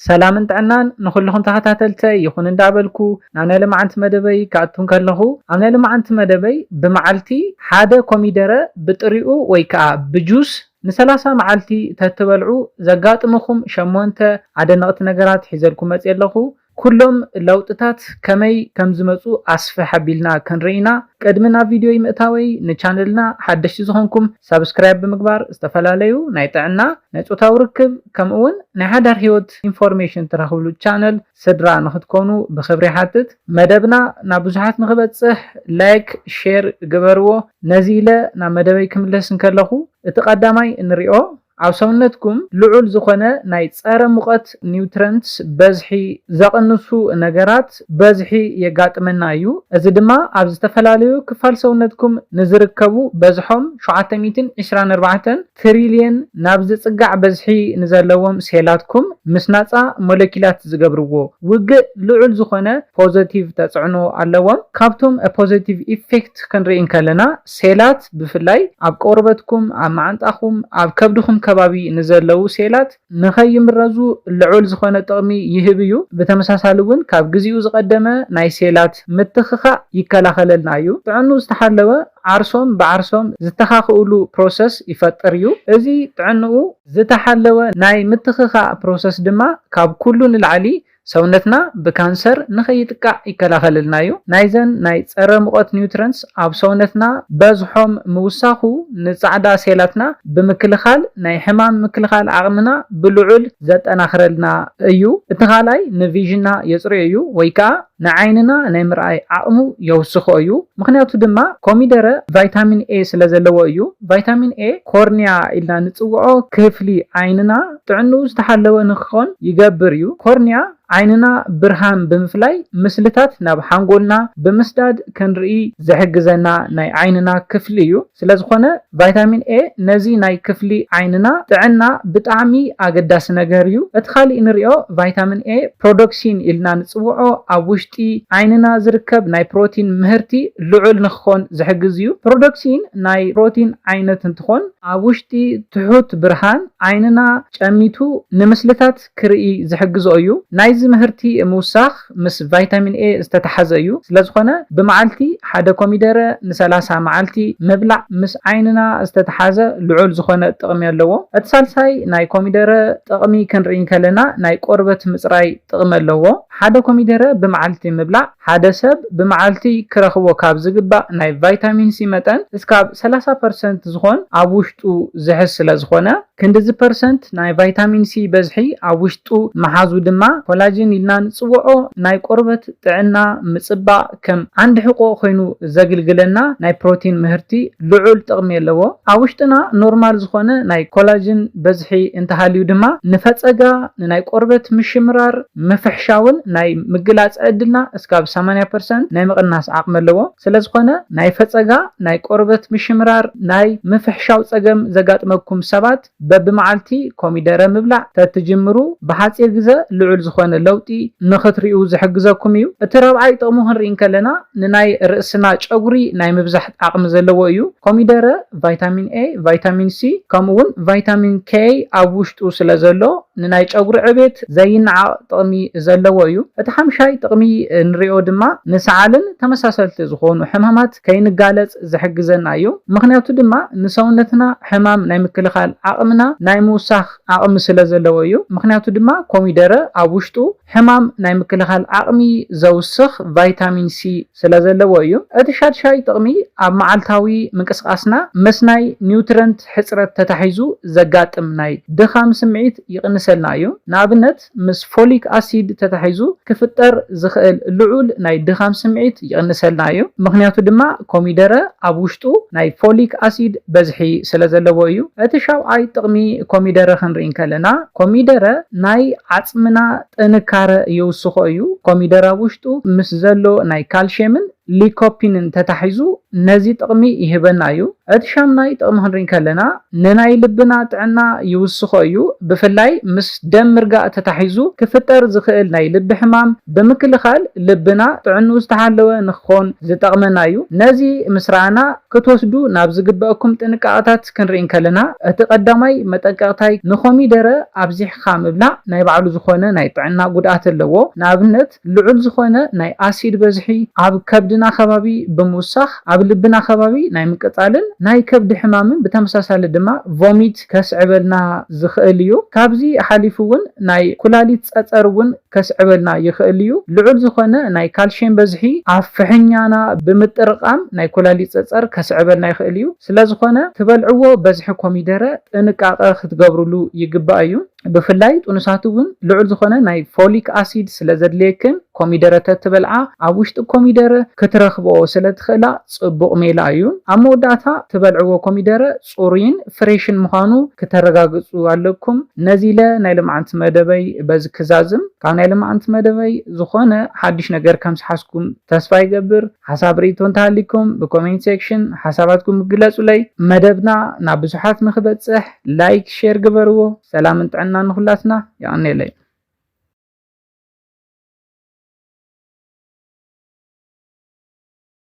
ሰላምን ጥዕናን ንኹልኹም ተኸታተልተይ ይኹን እንዳበልኩ፣ ናብ ናይ ልምዓንቲ መደበይ ክኣቱ እንከለኹ፣ ኣብ ናይ ልምዓንቲ መደበይ ብመዓልቲ ሓደ ኮሚደረ ብጥሪኡ ወይ ከዓ ብጁስ ንሰላሳ መዓልቲ ተትበልዑ ዘጋጥምኹም ሸሞንተ ኣደነቕቲ ነገራት ሒዘልኩም መፅየ ኣለኹ። ኩሎም ለውጥታት ከመይ ከም ዝመፁ ኣስፍሕ ኣቢልና ክንርኢ ኢና። ቅድሚ ናብ ቪድዮ ምእታወይ፣ ንቻነልና ሓደሽቲ ዝኾንኩም ሳብስክራይብ ብምግባር ዝተፈላለዩ ናይ ጥዕና፣ ናይ ጾታዊ ርክብ፣ ከምኡ እውን ናይ ሓዳር ህይወት ኢንፎርሜሽን ትረኽብሉ ቻነል ስድራ ንኽትኮኑ ብኽብሪ ይሓትት። መደብና ናብ ብዙሓት ንኽበጽሕ ላይክ፣ ሼር ግበርዎ። ነዚ ኢለ ናብ መደበይ ክምለስ እንከለኹ፣ እቲ ቀዳማይ እንሪኦ ኣብ ሰውነትኩም ልዑል ዝኾነ ናይ ጸረ ሙቐት ኒውትረንትስ በዝሒ ዘቕንሱ ነገራት በዝሒ የጋጥመና እዩ። እዚ ድማ ኣብ ዝተፈላለዩ ክፋል ሰውነትኩም ንዝርከቡ በዝሖም ሸውዓተ ሚእትን ዕስራን ኣርባዕተን ትሪልየን ናብ ዝጽጋዕ በዝሒ ንዘለዎም ሴላትኩም ምስ ናጻ ሞለኪላት ዝገብርዎ ውግእ ልዑል ዝኾነ ፖዘቲቭ ተጽዕኖ ኣለዎም። ካብቶም ፖዘቲቭ ኢፌክት ክንርኢ እንከለና፣ ሴላት ብፍላይ ኣብ ቆርበትኩም፣ ኣብ መዓንጣኹም፣ ኣብ ከብድኹም ከባቢ ንዘለዉ ሴላት ንኸይምረዙ ልዑል ዝኾነ ጥቕሚ ይህብ እዩ። ብተመሳሳሊ እውን ካብ ግዜኡ ዝቐደመ ናይ ሴላት ምትኽኻእ ይከላኸለልና እዩ። ጥዕንኡ ዝተሓለወ ዓርሶም ብዓርሶም ዝተኻኽእሉ ፕሮሰስ ይፈጥር እዩ። እዚ ጥዕንኡ ዝተሓለወ ናይ ምትኽኻእ ፕሮሰስ ድማ ካብ ኩሉ ንላዕሊ ሰውነትና ብካንሰር ንኸይጥቃዕ ይከላኸለልና እዩ። ናይዘን ናይ ጸረ ሙቐት ኒውትረንትስ ኣብ ሰውነትና በዝሖም ምውሳኹ ንጻዕዳ ሴላትና ብምክልኻል ናይ ሕማም ምክልኻል ዓቕምና ብልዑል ዘጠናኽረልና እዩ። እቲ ካልኣይ ንቪዥንና የጽርዮ እዩ ወይ ከዓ ንዓይንና ናይ ምርኣይ ዓቕሙ የውስኾ እዩ። ምኽንያቱ ድማ ኮሚደረ ቫይታሚን ኤ ስለ ዘለዎ እዩ። ቫይታሚን ኤ ኮርኒያ ኢልና ንጽውዖ ክፍሊ ዓይንና ጥዕንኡ ዝተሓለወ ንክኾን ይገብር እዩ። ኮርኒያ ዓይንና ብርሃን ብምፍላይ ምስልታት ናብ ሓንጎልና ብምስዳድ ክንርኢ ዝሕግዘና ናይ ዓይንና ክፍሊ እዩ። ስለዝኾነ ቫይታሚን ኤ ነዚ ናይ ክፍሊ ዓይንና ጥዕና ብጣዕሚ ኣገዳሲ ነገር እዩ። እቲ ካሊእ ንሪኦ ቫይታሚን ኤ ፕሮዶክሲን ኢልና ንጽውዖ ኣብ ውሽጢ ዓይንና ዝርከብ ናይ ፕሮቲን ምህርቲ ልዑል ንክኾን ዝሕግዝ እዩ። ፕሮዶክሲን ናይ ፕሮቲን ዓይነት እንትኾን ኣብ ውሽጢ ትሑት ብርሃን ዓይንና ጨሚቱ ንምስልታት ክርኢ ዝሕግዞ እዩ። ናይዚ ምህርቲ ምውሳኽ ምስ ቫይታሚን ኤ ዝተተሓዘ እዩ። ስለዝኾነ ብመዓልቲ ሓደ ኮሚደረ ንሰላሳ መዓልቲ ምብላዕ ምስ ዓይንና ዝተተሓዘ ልዑል ዝኾነ ጥቕሚ ኣለዎ። እቲ ሳልሳይ ናይ ኮሚደረ ጥቕሚ ክንርኢ እንከለና ናይ ቆርበት ምፅራይ ጥቕሚ ኣለዎ። ሓደ ኮሚደረ ብመዓልቲ ምብላዕ ሓደ ሰብ ብመዓልቲ ክረኽቦ ካብ ዝግባእ ናይ ቫይታሚን ሲ መጠን እስካብ ሰላሳ ፐርሰንት ዝኾን ኣብ ውሽጡ ዝሕዝ ስለ ዝኾነ፣ ክንድዚ ፐርሰንት ናይ ቫይታሚን ሲ በዝሒ ኣብ ውሽጡ ምሓዙ ድማ ኮላጅን ኢልና ንጽውዖ ናይ ቆርበት ጥዕና ምጽባቕ ከም ዓንዲ ሕቆ ኮይኑ ዘግልግለና ናይ ፕሮቲን ምህርቲ ልዑል ጥቕሚ ኣለዎ። ኣብ ውሽጥና ኖርማል ዝኾነ ናይ ኮላጅን በዝሒ እንተሃልዩ ድማ ንፈጸጋ፣ ንናይ ቆርበት ምሽምራር፣ ምፍሕሻውን ናይ ምግላጽ ዕድልና እስካብ ሰማንያ ፐርሰንት ናይ ምቕናስ ዓቕሚ ኣለዎ። ስለዝኾነ ናይ ፈጸጋ፣ ናይ ቆርበት ምሽምራር፣ ናይ ምፍሕሻው ጸገም ዘጋጥመኩም ሰባት በብመዓልቲ ኮሚደረ ምብላዕ ተትጅምሩ ብሓጺር ግዘ ልዑል ዝኾነ ለውጢ ንኽትሪኡ ዝሕግዘኩም እዩ። እቲ ራብዓይ ጥቕሙ ክንርኢ እንከለና ንናይ ርእስና ጨጉሪ ናይ ምብዛሕ ዓቕሚ ዘለዎ እዩ። ኮሚደረ ቫይታሚን ኤ፣ ቫይታሚን ሲ ከምኡ እውን ቫይታሚን ኬ ኣብ ውሽጡ ስለ ዘሎ ንናይ ጨጉሪ ዕቤት ዘይነዓቕ ጥቕሚ ዘለዎ እዩ። እቲ ሓምሻይ ጥቕሚ ንሪኦ ድማ ንሰዓልን ተመሳሰልቲ ዝኾኑ ሕማማት ከይንጋለጽ ዝሕግዘና እዩ። ምኽንያቱ ድማ ንሰውነትና ሕማም ናይ ምክልኻል ዓቕምና ናይ ምውሳኽ ዓቕሚ ስለ ዘለዎ እዩ። ምኽንያቱ ድማ ኮሚደረ ኣብ ውሽጡ ሕማም ናይ ምክልኻል ዓቕሚ ዘውስኽ ቫይታሚን ሲ ስለ ዘለዎ እዩ። እቲ ሻድሻይ ጥቕሚ ኣብ መዓልታዊ ምንቅስቓስና ምስ ናይ ኒውትረንት ሕፅረት ተታሒዙ ዘጋጥም ናይ ድኻም ስምዒት ይቕንሰልና እዩ። ንኣብነት ምስ ፎሊክ ኣሲድ ተታሒዙ ክፍጠር ዝኽእል ልዑል ናይ ድኻም ስምዒት ይቕንሰልና እዩ። ምኽንያቱ ድማ ኮሚደረ ኣብ ውሽጡ ናይ ፎሊክ ኣሲድ በዝሒ ስለ ዘለዎ እዩ። እቲ ሻውዓይ ጥቕሚ ኮሚደረ ክንርኢ እንከለና ኮሚደረ ናይ ዓፅምና ጥንካረ የውስኾ እዩ። ኮሚደረ ኣብ ውሽጡ ምስ ዘሎ ናይ ካልሽየምን ሊኮፒንን ተታሒዙ ነዚ ጥቕሚ ይህበና እዩ። እቲ ሻምናይ ጥቕሚ ክንርኢ ከለና ንናይ ልብና ጥዕና ይውስኾ እዩ። ብፍላይ ምስ ደም ምርጋእ ተታሒዙ ክፍጠር ዝኽእል ናይ ልቢ ሕማም ብምክልኻል ልብና ጥዕንኡ ዝተሓለወ ንክኾን ዝጠቕመና እዩ። ነዚ ምስ ረኣና ክትወስዱ ናብ ዝግበአኩም ጥንቃቐታት ክንርኢ ከለና እቲ ቀዳማይ መጠንቀቕታይ ንኮሚደረ ኣብዚሕካ ምብላዕ ናይ ባዕሉ ዝኾነ ናይ ጥዕና ጉድኣት ኣለዎ። ንኣብነት ልዑል ዝኾነ ናይ ኣሲድ በዝሒ ኣብ ከብድና ከባቢ ብምውሳኽ ኣብ ልብና ከባቢ ናይ ምቅጻልን ናይ ከብዲ ሕማምን ብተመሳሳሊ ድማ ቮሚት ከስዕበልና ዝኽእል እዩ። ካብዚ ሓሊፉ እውን ናይ ኩላሊት ጸጸር እውን ከስዕበልና ይኽእል እዩ። ልዑል ዝኾነ ናይ ካልሽየም በዝሒ ኣብ ፍሕኛና ብምጥርቃም ናይ ኩላሊት ጸጸር ከስዕበልና ይኽእል እዩ። ስለዝኾነ ትበልዕዎ በዝሒ ኮሚደረ ጥንቃቐ ክትገብርሉ ይግባእ እዩ። ብፍላይ ጥኑሳት እውን ልዑል ዝኾነ ናይ ፎሊክ ኣሲድ ስለ ዘድልየክን ኮሚደረ ተትበልዓ ኣብ ውሽጢ ኮሚደረ ክትረኽብኦ ስለ ትኽእላ ጽቡቕ ሜላ እዩ። ኣብ መወዳእታ ትበልዕዎ ኮሚደረ ጽሩይን ፍሬሽን ምዃኑ ክተረጋግጹ ኣለኩም። ነዚ ኢለ ናይ ልምዓንቲ መደበይ በዚ ክዛዝም። ካብ ናይ ልምዓንቲ መደበይ ዝኾነ ሓድሽ ነገር ከም ዝሓዝኩም ተስፋ ይገብር። ሓሳብ ርእይቶ እንተሃሊኩም ብኮሜንት ሴክሽን ሓሳባትኩም ግለጹለይ። መደብና ናብ ብዙሓት ንክበጽሕ ላይክ፣ ሼር ግበርዎ። ሰላምን ጥዕናን ንኹላትና። የቐንየለይ።